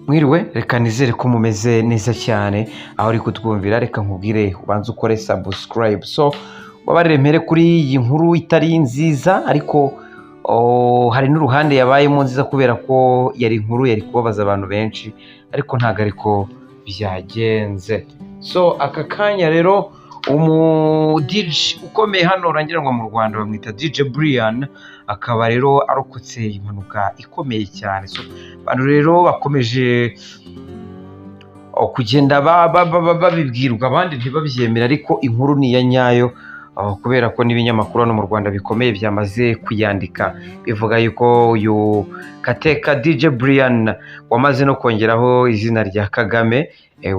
Mwiriwe, reka nizere ko mumeze neza cyane aho uri kutwumvira. Reka nkubwire ubanze ukore subscribe. So wabarire mpere kuri iyi nkuru itari nziza, ariko hari n'uruhande yabayemo nziza, kubera ko yari inkuru yari kubabaza abantu benshi, ariko ntabwo ariko byagenze. So aka kanya rero umu DJ ukomeye hano urangiranwa mu Rwanda bamwita DJ Brian, akaba rero arokotse impanuka ikomeye cyane. So abantu rero bakomeje kugenda babibwirwa, abandi ntibabyemere, ariko inkuru ni iya nyayo, kubera ko n'ibinyamakuru hano mu Rwanda bikomeye byamaze kuyandika, bivuga yuko uyu Kateka DJ Brian wamaze no kongeraho izina rya Kagame,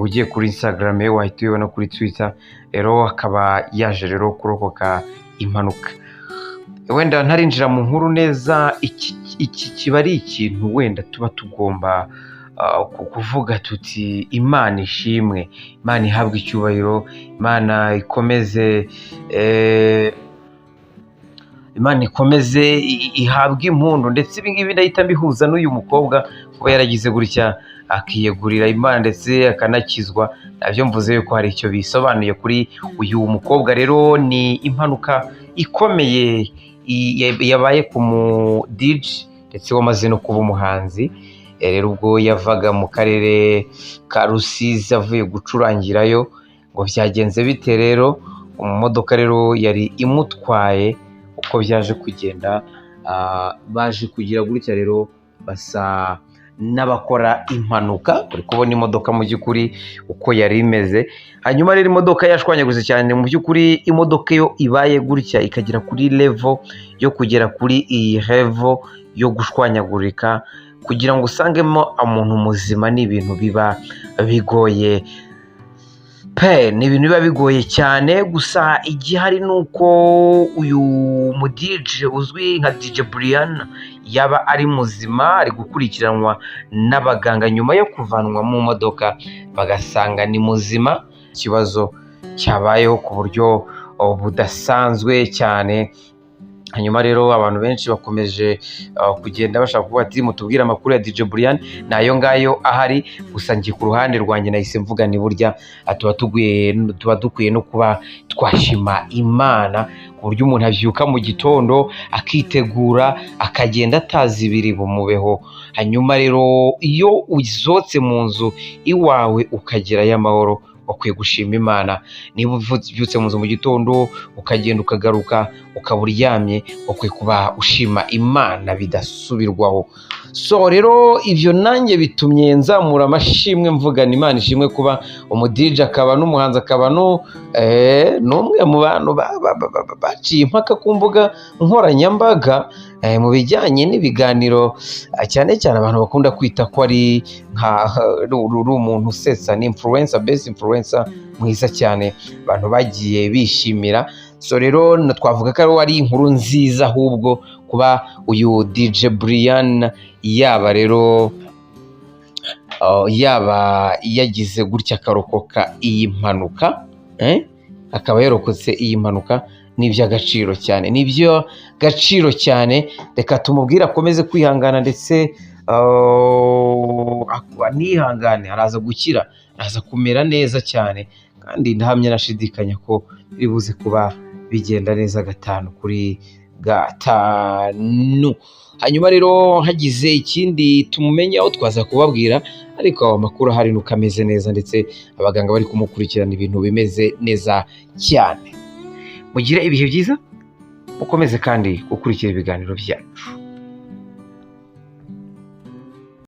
ugiye kuri Instagram ye wahita ubibona, kuri Twitter rero akaba yaje rero kurokoka impanuka. Wenda ntarinjira mu nkuru neza, iki kiba ari ikintu wenda tuba tugomba kuvuga tuti: "Imana ishimwe, Imana ihabwe icyubahiro, Imana ikomeze Imana ikomeze ihabwe impundu." Ndetse ibi ngibi ndahita mbihuza n'uyu mukobwa kuba yaragize gutya akiyegurira Imana ndetse akanakizwa, nabyo mvuze yuko hari icyo bisobanuye kuri uyu mukobwa. Rero ni impanuka ikomeye yabaye ku mu DJ ndetse wamaze no kuba umuhanzi. Rero ubwo yavaga mu karere ka Rusizi avuye gucurangirayo, ngo byagenze bite rero? Mu modoka rero yari imutwaye, uko byaje kugenda, baje kugira gutya rero basa n'abakora impanuka. Uri kubona imodoka mu by'ukuri uko yari imeze. Hanyuma rero imodoka yashwanyaguritse cyane. Mu by'ukuri imodoka iyo ibaye gutya ikagera kuri level yo kugera kuri iyi level yo gushwanyagurika, kugira ngo usangemo umuntu muzima ni ibintu biba bigoye pe, ni ibintu biba bigoye cyane. Gusa igihari ni uko uyu mu DJ uzwi nka DJ Brian yaba ari muzima, ari gukurikiranwa n'abaganga nyuma yo kuvanwa mu modoka bagasanga ni muzima. Ikibazo cyabayeho ku buryo budasanzwe cyane. Hanyuma rero abantu benshi bakomeje kugenda bashaka kuvuga ati: "Mutubwire amakuru ya DJ Brian." Ni ayo ngayo ahari. Gusa njye ku ruhande rwanjye nahise mvuga ni burya tuba dukwiye no kuba twashima Imana ku buryo umuntu abyuka mu gitondo akitegura akagenda atazi ibiri bumubeho. Hanyuma rero iyo usohotse mu nzu iwawe ukagerayo amahoro, wakwiye gushima Imana. Niba ubyutse mu nzu mu gitondo ukagenda ukagaruka ukaba uryamye, wakwiye kuba ushima Imana bidasubirwaho. So rero ibyo nanjye bitumye nzamura amashimwe mvugana: "Imana ishimwe." Kuba umu DJ akaba n'umuhanzi akaba n'umwe mu bantu baciye impaka ku mbuga nkoranyambaga mu bijyanye n'ibiganiro, cyane cyane abantu bakunda kwita ko ari nka uri umuntu usetsa, ni influencer, best influencer mwiza cyane abantu bagiye bishimira. So rero twavuga ko ari inkuru nziza ahubwo kuba uyu DJ Brian yaba rero yaba yagize gutya akarokoka iyi mpanuka, akaba yarokotse iyi mpanuka, ni iby'agaciro cyane, ni iby'agaciro cyane. Reka tumubwire akomeze kwihangana ndetse anihangane, araza gukira, araza kumera neza cyane, kandi ndahamya nashidikanya ko biri buze kuba bigenda neza gatanu kuri gatanu. Hanyuma rero hagize ikindi tumumenyaho twaza kubabwira, ariko amakuru ahari nuko ameze neza, ndetse abaganga bari kumukurikirana, ibintu bimeze neza cyane. Mugire ibihe byiza, mukomeze kandi gukurikira ibiganiro byacu.